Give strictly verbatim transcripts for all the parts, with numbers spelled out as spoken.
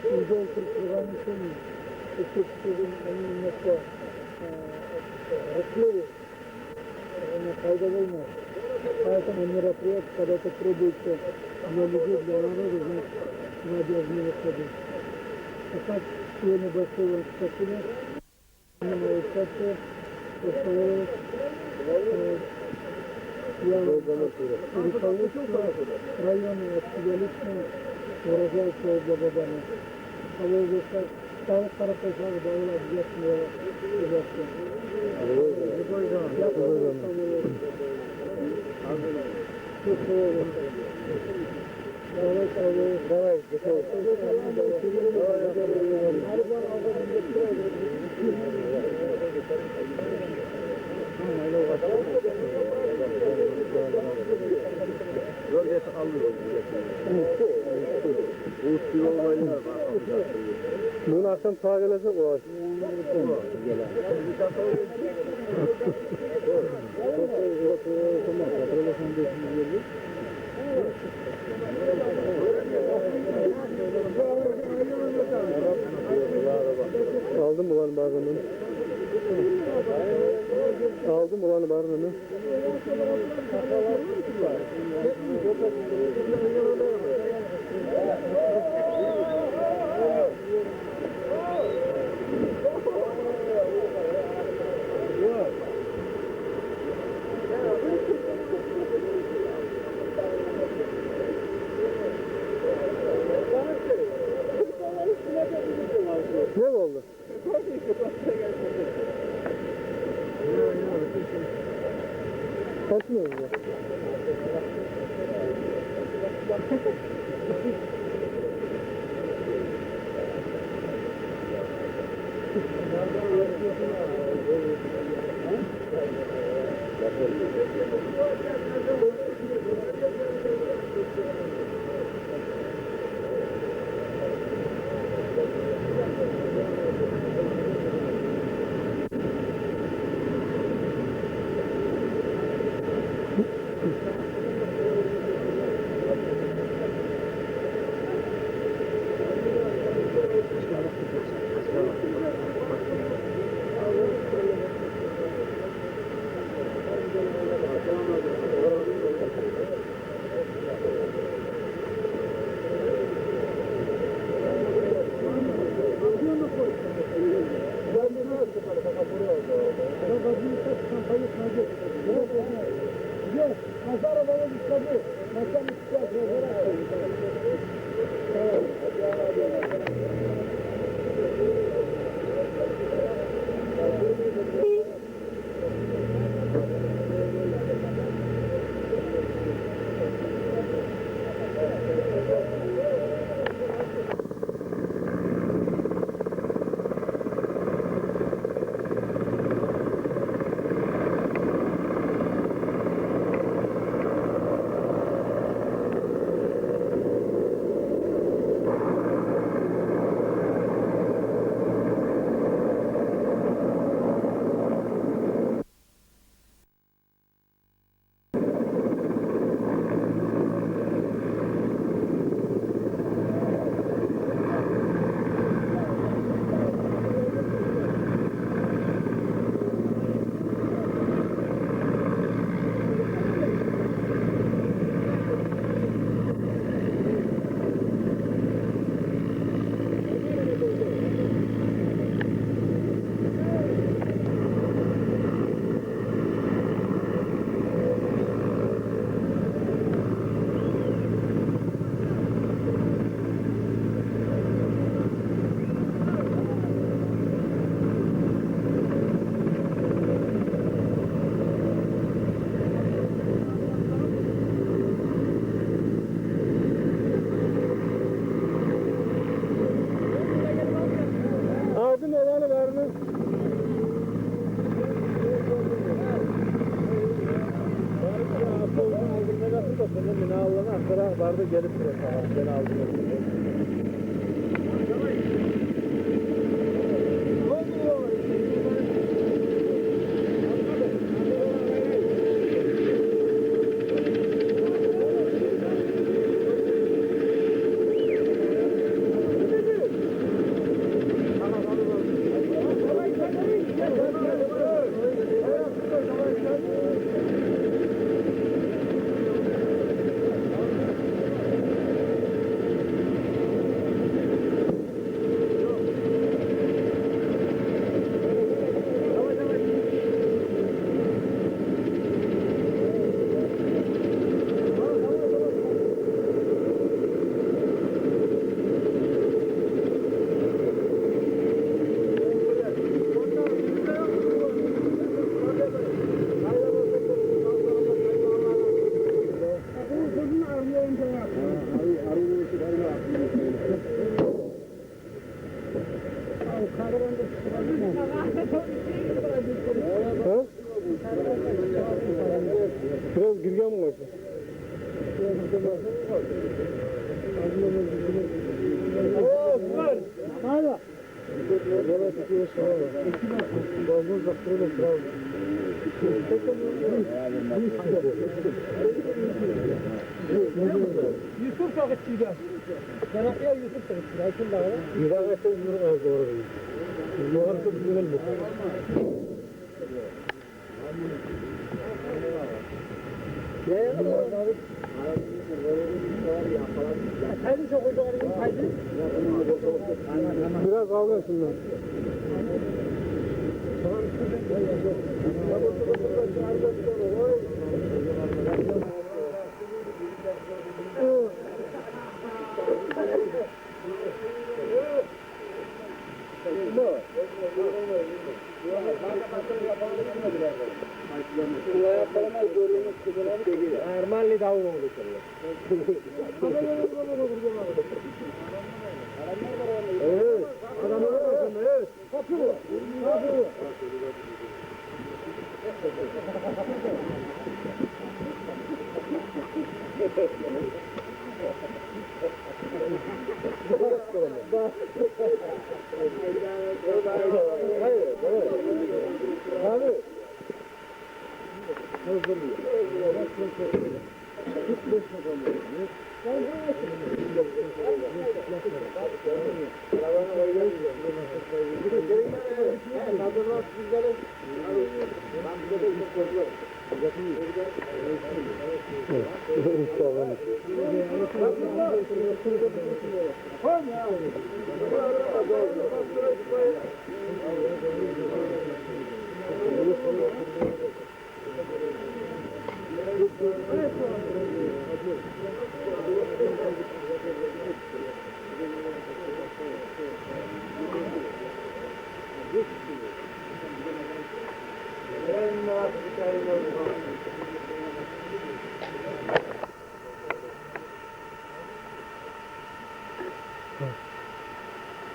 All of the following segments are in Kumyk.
Уьйде олтуруп тургъан учун, эки кишиден ондан артыкъ, э, рухлу, ону пайда болмас. Поэтому мероприятие, когда это требуется для людей, для народа, значит, мы обязаны выходить. А так, сегодня большой вам спасибо. Кстати, э, я руководству района, от себя лично выражаю свою благодарность. Кого вы так, кого хорошо, кого обязательно, ребятки. Я тоже. Давай, давай. Бугюн ахшам сагъа гележек олар. Алдым буланы барыны. Алдым буланы барыны. Ne oldu? Kaçmıyor mu? Алдым оланы барыны. Автобустан алдым, мен атып да, сондан мен алдым, артдагъы барды, гелип тура сагъа, мен алдым. Юсуп сагъыт чыгъар. Яратгъан Юсуп сагъыт чыгъар. Айтсын дагъы. Бир дагъы айтсагъыз, юрюгюз, къардашлар. Бизин огъар кёп билмейбиз. Бираз къалгъан шундан. Нормальный давыл болду. Э, адамлар бар, э.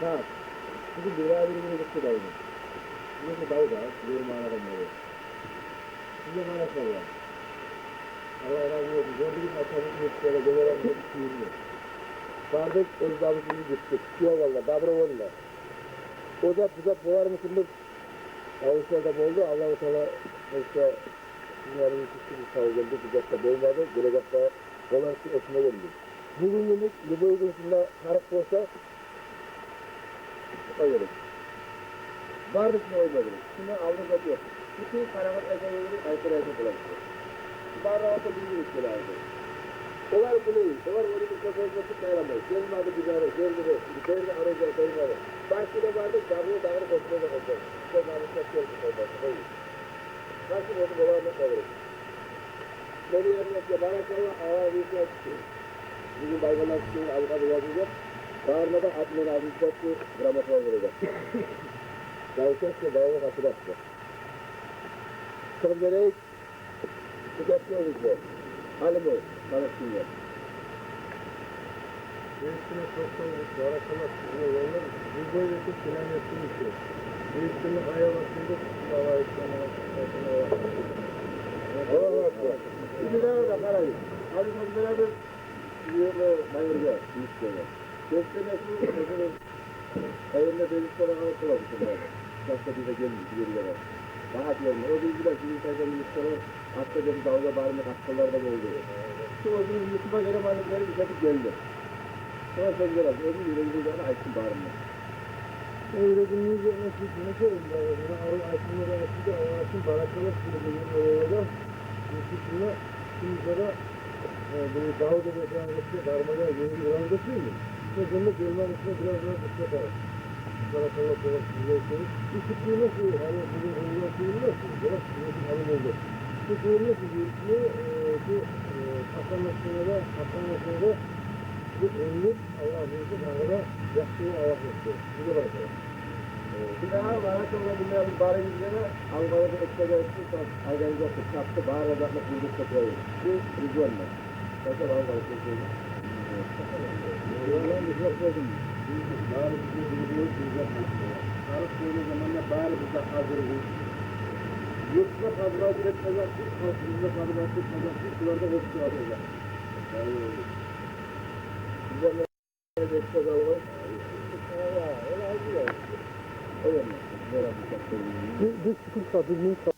Так, бизин бир-бирибизни гитти дагъы. Бизин дагъы да, бир маънадан бери. Сизге баракалла. Аллагь рази болсун. Гёрдюгюз, атабыз гетди, геле бардыкъ, бардыкъ, оьз дабысыбызны гетдик. Кюев алды, добровольно. О зат, бу зат болармы экен деп, тавушлар да болду. Аллагьу Таала буюрса, сизин янынга тюшдюк, сав гелдик, бу зат да болмады. Гележекде болар экен деп. Бугюн йимик, любой гюн шунда тарыкъ болса, къойма герек. Бардыкъ, къойма герек. Шундан алда зат ёкъ. Битип къарагъыз, айтагъан герек, айтар, айтар бола. Бары да билдирип геле алды. Олар билей, олар оьлюмню кёп болмаса, къайламай. Гелмеди бизари, гелмеди. Берди оружие, бермеди. Барсы да барды, дагъы, дагъы къошмай да къошмай. Шо намысгъа гелди, къоймай. Къой. Къаршы болсун, олар да къоймай. Мени ериме баракалла, Аллагь буюрса, бизин байбалар учун алгъа да язылып, барына да ат мени алдымда грамота бережек. Даукъа, даукъа, даукъа. Сен берейик, китапча берейик. Алимов, Таласгъа. Эсине токътагъыз, баракалла сизге, уланлар. Любой этип геле аласыз. Эсине аял астында, Аллагь айтгъан, Аллагь айтгъан. Аллагь айтгъан. Бир дагъы да къарайыкъ. Гьали биз беребиз. Сизге, майоргъа, милициягъа. Кёпден эсине, эсине, айырма беш сорагъан болабыз. Башгъа бир де гелмей, бир ерге де. Рагьат ерде. О бир де сизин тайгъан милициялар, атта да биз алгъа бармай къачгъанлар да болду. Шу оьзюню юсюне гёре мени берип, излетип гелди. Шуна сёз беребиз, оьзюню юрегиндегин айтсын барын да. Юрегиндегин айтсын, муна арив айтсын, муна айтсын да, Аллагь учун баракалла сизге деген олагъа. Муна шуну, шуну да, э, бу Давут деген сен айтгъан, бармагъа юрегин урагъан гёрсенг, шо гюнде гелмек учун бираз да къысгъа къалыр. Баракалла, согъур сизге. Бу сюймес, бу, гьали бизин олагъа сюймес, бираз сизге гьали болду. Бу сюймес, бу, э, бу, э, Къасанлыкъны да, Къасанлыкъны да, бу оьлюп, Аллагь буюрса, дагъы да яхшы алып гетди. Сизге баракалла. Э, бизге баракалла, бизге барыбызгъа да, Аллагь рази болсун, сиз айтгъан затны тапды, бары да затны къурдукъ деп къоюгъуз. Бу, бу гёрме. Баракалла, Аллагь рази болсун. Аллагь рази болсун. Бары бизге бир болуп, бир зат айтды. Тарыкъ болгъан заманда барыбыз да гьазирбиз. Юртда пазлав этмежекбиз, халкъыбызда пазлав этмежекбиз, булар да оьтюп чыгъажакъ. Яни, Бир, бир секундгъа, бир минутгъа.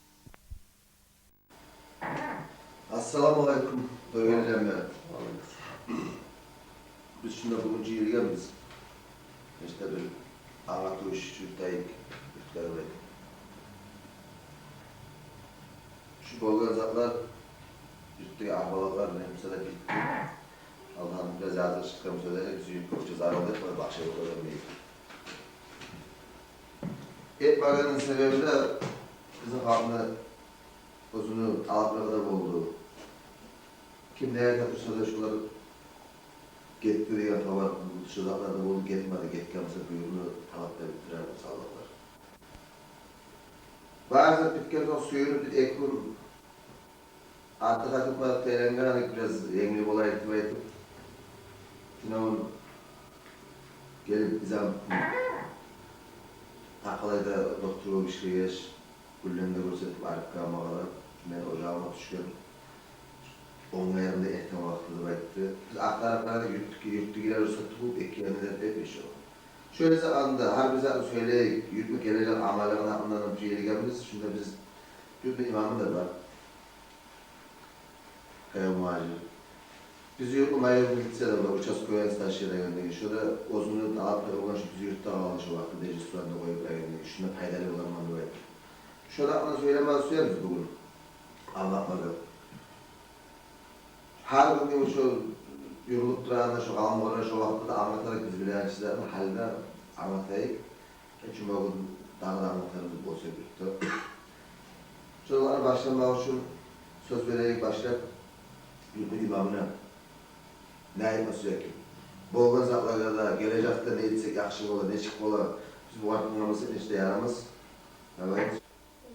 Ассаламу алейкум, тойгъан жамият. Биз шунда бугюн жыйылгъанбыз. Ишде бир англатыв иш юрютейик, юрютейик. Шу болгъан затлар, юртдагъы агьвалатлар, не буса да битди. Алгьамдулиллагь, бираз языкъ чыкъгъан буса да, биз юртгъа чы зарал этмей, башгъа ёлдан этейик. Этмегенни себеби де бизин халкъны оьзюню талаплары да болду. Ким не айта турса да, шулар гетди деген хабар, шу затлар да болду, гетмеди, гетген буса, буюрну талап да битдирер бу саллакълар. Бары зат битген сонг, сююнюп, бир-эки гюн артыкъ айтып барып тайлангъан эдик, бираз енгил болайыкъ деп айтып. Тюнегюн гелип, бизин Такъалайда докторлар ишлегенче, гюнлени де гёрсетип, арив къалмагъа да, мен ожагъыма тюшген, онга ярымда эртен вакъти деп айтды. Биз ахтарып къарадыкъ, юртдагъы, юртдагъылар рухсат тюгюл, эки ярымда деп этмей шо. Шолай заманда гьар бир затны сёйлейик, юртню гележек амалларын гьакъындан жыйылгъанбыз. Шунда биз, юртну имамы да бар, Къаявмажи. Биз юртну майор милицияда бар, участковый старший райондагъы. Шо да оьзюню талап да болгъан, шо биз юртда къалды шо вакъти, Дежистуанны къоюп райондагъы. Шунда пайдалы боларман деп айтып. Шо гьакъында сёйлеме сюебиз бугюн. Англатмагъа. Гьар гюн шо юрюлюп турагъанда, шо къалмагъа, шо вакътиде де англатайыкъ, биз билеген чизлерин, гьали де англатайыкъ. Э, жума гюн дагъы да англатарбыз болса, бир де. Шоланы башламакъ учун сёз берейик башлап юртну имамына. Не айтма сюе экен? Болгъан затлагъа да, гележекде не этсек яхшы бола, нечик бола? Биз бугъар тынгламасакъ, нечик де ярамас. Давай.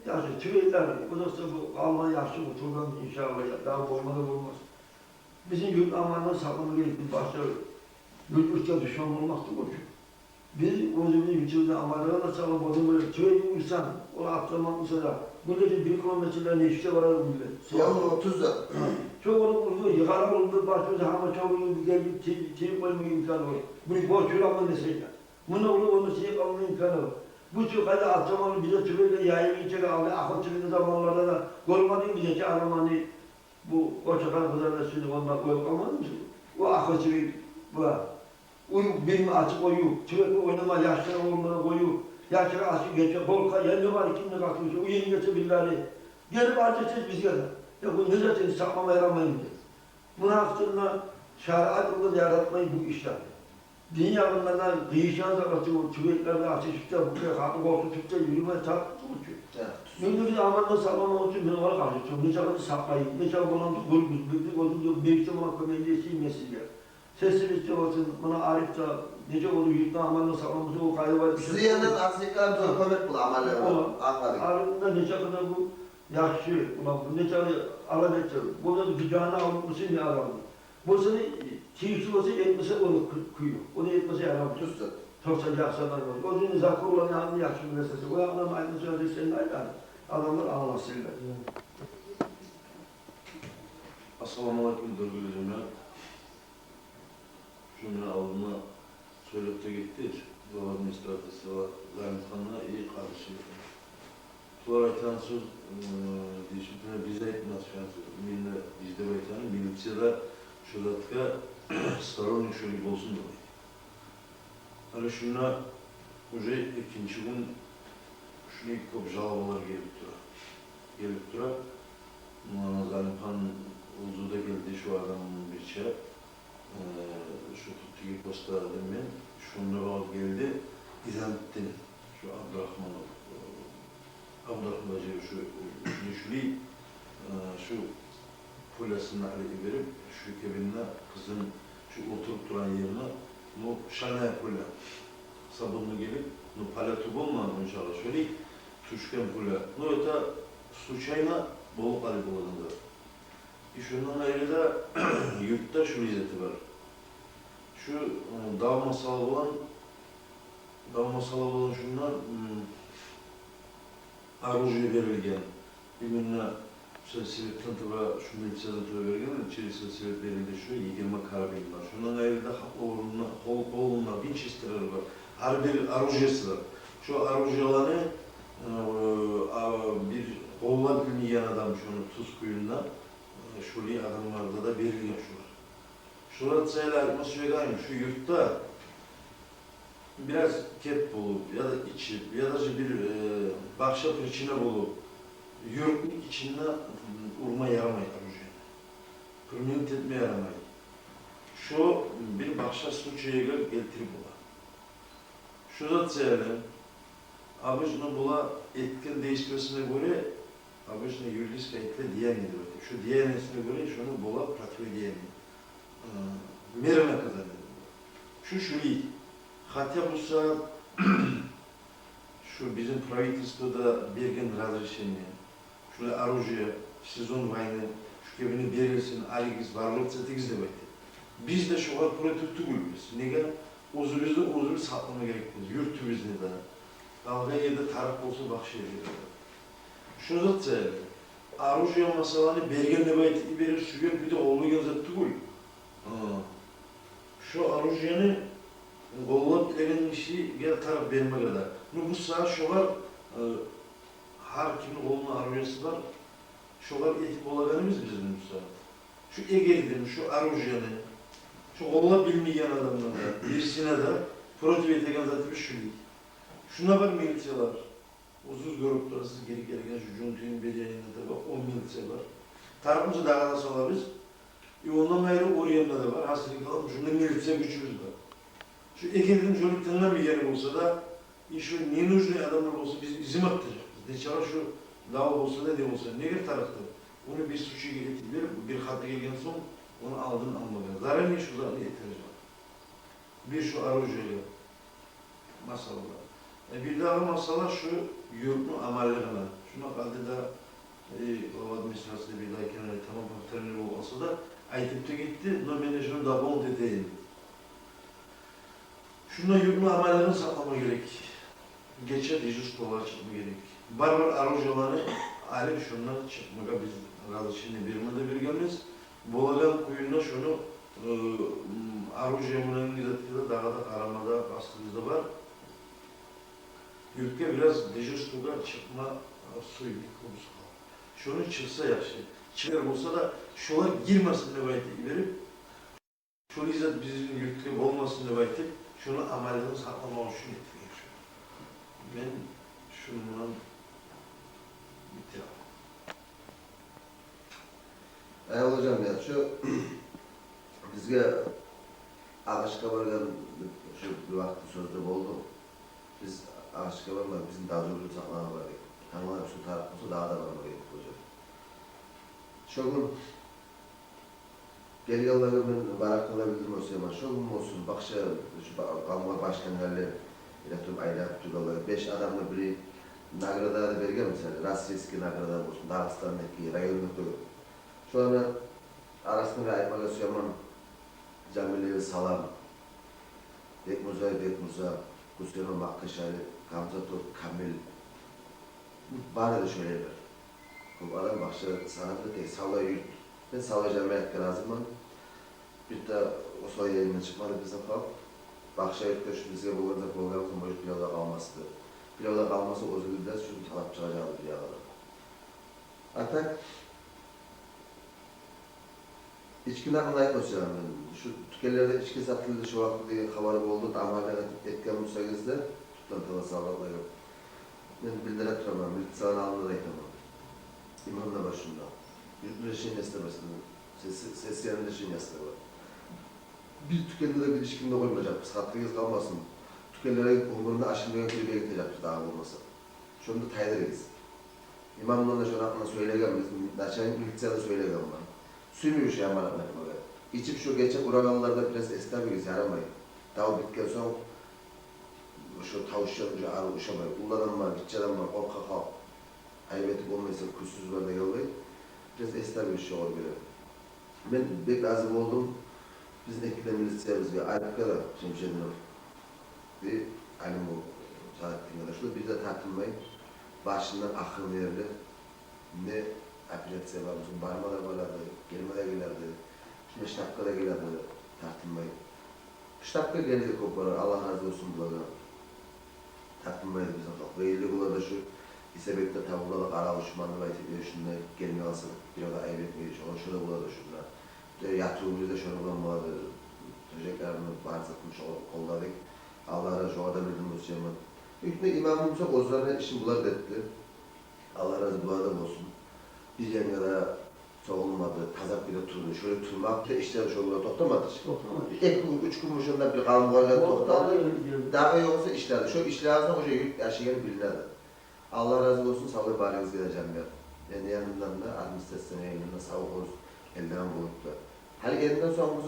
Яхшы, тюбеклер, о да бу къалмагъа яхшы къутулгъан, иншаАллагь, дагъы болма да болмас. Бизин юртну аманлыгъын сакъламагъа герек, биз башгъа юрт-юртгъа душман болмакъ тюгюл чю. Биз оьзюбюзню юртубузну аманлыгъын да сакълап, ону бир тюбек инсан, о атламакъ буса да, гюнде бир километрлер нечик де барар гюнде. Ёлну тюз де. Чогъулуп, узун, йыгъарып, бир башыбызны гьама чогъулуп гелип, тип, тип къоймагъа имкан ёкъ. Бир бош юрюп десе де. Муна уллу болмаса, йыкъылма имканы ёкъ. Бу чу къайда, атламаны бизге тюбеклер яйып гетежек, алда ахыр чыкъгъан заманларда да гёрмединг бизге чи адамланы, бу къочакъар къызлар да сюйдюп, онда къоюп къалмадынг чы. О ахыр чыкъгъан бу. Уьй бирин ачып къоюп, тюбекни ойнама, яшланы орнуна къоюп, яшлар ачып гече, къоркъа, я не бар, кимни къатынгъа, уьйге гече бирлери. Гелип ачып гече бизге де. Я бу не зат, энни сакълама ярамаймы деп. Муна гьакъында шариат уллу яратмай бу ишлени. Дин ягъындан да къыйышгъан затлар чы, тюбеклер де ачышып да, бу халкъны къоркъутуп да юрюме тарыкъ тюгюл чю. Гьа. Мени бир амандан сакъламакъ учун мен огъар къаршы чыкъдым. Нечакъы да сакълайым, нечакъы боламды, гёрюгюз, бир, бир оьзюм де, бир де бола кёмек этейим мен сизге. Сесибиз де болсун, муна Ариф де, нече болду, юртну амандан сакъламаса, о къайда бар. Сизин яндан аз-кёп бизге кёмек болду, амаллар. О, англадыкъ. Ариф де нечакъы да бу яхшы, улан, бу нечакъы алып этсе, бу да бир жанына алып буса не адамны. Болса да, тийишли болса, этмесе, ону кю-, кюю. Ону этмесе, ярамай. Тюз зат. Токъсан яхшы адам бар. Оьзюню закон улан ягъын яхшы билесен. О ягъындан айтмаса, оьзю сен айт, адамлар англасын. Ассаламу алейкум, гёргюлю жамият. Шуну алдына сёйлеп де гетди глава администрации села Залимханны и Къадышевге. Булар айтгъан сёз, м, действительно, биз айтмас, именно биз деп айтгъаны, милицияда шу затгъа сторонник шолай болсун деп айта. Гьали шунда уже экинчи гюн шулай кёп жалобалар гелип тура. Гелип тура. М, Залимхан оьзю де гелди, шу адам бирче, э, шу тиги поста адам мен, шунда багъып гелди, Изамитдин, шу Абдурахманов, э, Абдурахман Бажиев шу, шу, шу, э, шу пулясын али йиберип, шу кабинетге къызын шу олтуруп турагъан ерине, ну, шальная пуля, свободно гелип, ну, пуля тюгюл, ончакъы шолай тюшген пуля. Ну, это случайно болуп къалып болагъан зат. И шондан айры да юртда шу лезети бар. Шу, э, дав масъала булан, дав масъала булан шунда, м, оружие берилген. Именно Шо себепден тура, шо милициядан тура берген, через сельсовет берилди, шо йигирма карабин бар. Шондан айры да гьакъ орнуна къол, къолунда винчестерлер бар. Гьар бир оружиеси бар. Шо оружиеланы, э, а, бир къоллап билмейген адам шону тюз кююнде, э, шолай адамлагъа да берилген шолар. Шолар саялы айтма сюегеним, шо юртда бираз кеп болуп, яда ичип, яда же бир, э, башгъа причина болуп, юртну ичинде, м, урма ярамай оружиени. Применить этме ярамай. Шо бир башгъа случайгъа гелтирип бола. Шо зат саялы, обычно бола этген действиясына гёре, обычно юридически айтыла деяние деп айтып. Шо деяниясына гёре шону бола противодеяние. Э, мера наказания деп бола. Шо шулай. Хотя бу сагьат шо бизин правительство да берген разрешение. Шулай оружие, сезон войны, шо кепине берилсин, алыгъыз, вооружаться этигиз деп айтып. Биз де шогъар против тюгюлбюз. Неге? Оьзюбюзню оьзюбюз сакълама герекбиз, юртубузну да, къалгъан ерде тарыкъ болса башгъа ерлерде де. Шо зат саялы, оружие масъаланы берген деп айтып йиберип сюйген, бир де къоллайгъан зат тюгюл. Гьа. Шо оружиени къоллап билеген гишиге тарыкъ бермеге де. Ну, бу сагьат шогъар, э, гьар кимни къолунда оружиеси бар, шогъар этип болагъаныбыз бизин бу сагьат. Шо эгер де шо оружиени, шо къоллап билмейген адамлар да, бирисине де против этеген затыбыз шулай. Шунда бар милициялар. Оьзюгюз гёрюп турасыз, гирип гелген шо Жюнгютейни бир янында да бар, он милиция бар. Тарыкъ буса дагъы да салабыз. И ондан айры о янында да бар. Гьасили калам, шунда милиция гючюбюз бар. Шо эгер де шону тынгланмайгъаны болса да, и шо ненужный адамлар болса, биз изин артажакъбыз. Нечакъы шо дав болса да, не болса, неге тарыкъ да, ону бир случайгъа этип берип, бир хата гелген сонг, ону алдын алмагъа. Заранее шо затны этежек. Бир шо оружиеге масъала. Э, бирдагъы масъала шо юртну аманлыгъына. Шуна къадар да, э, глава администрации бирдагъы керен айтаман, повторение болуп къалса да, айтып да гетди, но мен де шону дополнить этейим. Шунда юртну аманлыгъын сакълама герек. Гече дежурстволагъа чыкъма герек. Бар-бар оружиеланы алып, шондан чыкъмагъа биз разрешение берме де бергенбиз. Болагъан кююнде шону, э, м, оружие булан не зат да дагъы да къарама да къастыбыз да бар. Юртгъа бираз дежурствогъа чыкъма, э, сюйдюк къобуз къала. Шону чыкъса яхшы. Чыгъар болса да, шолар гирмесин деп айтып йиберип, шолай зат бизин юртгъа болмасын деп айтып, шону аманлыгъын сакъламакъ учун этилген шо. Мен шуну булан битирем. Э, гьожам, я, шо бизге Агъачгъа баргъан, шо бир вакъти сёзде болду. Биз Агъачгъа бармай, бизин дежурный сакълагъан бар эди. Тангала шо тарыкъ болса, дагъы да барма герек, гьожам. Шо гюн гелгенлеге мен баракалла билдирме сюемен. Шо гюн болсун, башгъа, шо ба-, къалма башлангъанлар, эле туруп айланып тургъанлар. Беш адамны бири награда да берген, мисал, российский награда болсун, Дагъыстандагъы районну гёрюп. Шоланы арасында мен айтмагъа сюемен: Жамилеге салам, Бекмурзаев Бекмурза, Гусейнов Маккашари, Гамзатов Камил. Бары да шолайлар. Кёп адам, башгъа санап да, тек савлай юрт. Мен савлай жамиятгъа разимен. Бир де осал янындан чыкъмады бизин халкъ. Башгъа юртгъа шу бизге болгъан зат болгъан сонг, может, биревлер къалмас эди. Биревлер къалмаса, оьзюбюз де шуну талап чыгъажакъбыз бир ягъадан. А так, ичкини гьакъында айтма сюемен мен. Шу тюкенлерде ички сатылды, шу вакъти деген хабар болду, тамагъа этип этген бусагъыз да, тутгъан тала салгъанлагъа. Мен билдире тураман, милицияны алдында да айтаман. Имам да бар шунда. Юртну решениясы да бар, сес-, сессияны решениясы да бар. Биз тюкенде де бир ичкини де къоймажакъбыз, хатиригиз къалмасын. Тюкенлеге гёмюрюнде ашамайгъан кюйде бегетежекбиз дагъы болмаса. Шону да тайдырыгъыз. Имам булан да шону гьакъында сёйлегенбиз, начальник милицияда сёйлегенмен. Сюймей шо яман этмеге. Ичип шо гече урагъанлар да бираз эс табыгъыз, ярамай. Дав битген сонг, шо тавушчан уже арив ушамай. Уллу адам бар, гиччи адам бар, къоркъа халкъ. Айып этип болмайса, кюйсюз бар дегенлей. Бираз эс табыгъыз шогъар гёре. Мен бек рази болдум. Бизин эки де милициябызгъа, Алипге де, Шемшединов, бир Алим болуп, Жагъатдинге де, шулар бир де тартынмай, башындан ахырына ерли, не Операция бар, бизин барма да барады, гелме де геледи. Шунда штабгъа да геледи, тартынмай. Штабгъа геле де кёп барар, Аллагь рази болсун булагъа. Тартынмайды бизин халкъ. Ва элли булар да шу Исабекде табуллар, къарав ушман деп айтып, э, шунда гелме къалса, бирев де айып этмейди. Шо, шо да булар да шунда. Де, ятывубуз да шону булан болады. Тёшеклерин, бар затын шо къолладыкъ. Аллагь рази, шогъар да бердим бу сыямат. Юртда имамым буса, оьзлерине ишин булар да этди. Аллагь рази булардан болсун. Бир янгъа да согъулмады, таза кюйде турду. Шолай турмакъ да ишлер шолай токътамады. Токътамады. Эки гюн, уьч гюн шонда бир къалын къойгъан токътады. Дагъы ёкъса ишледи. Шо ишлерден уже юрт яшайгъаны билинеди. Аллагь рази болсун, савлай барыгъызгъа да, жаным. Мени янымдан да, администрацияны янындан да сав болугъуз, элден болуп да. Гьали энден сонг биз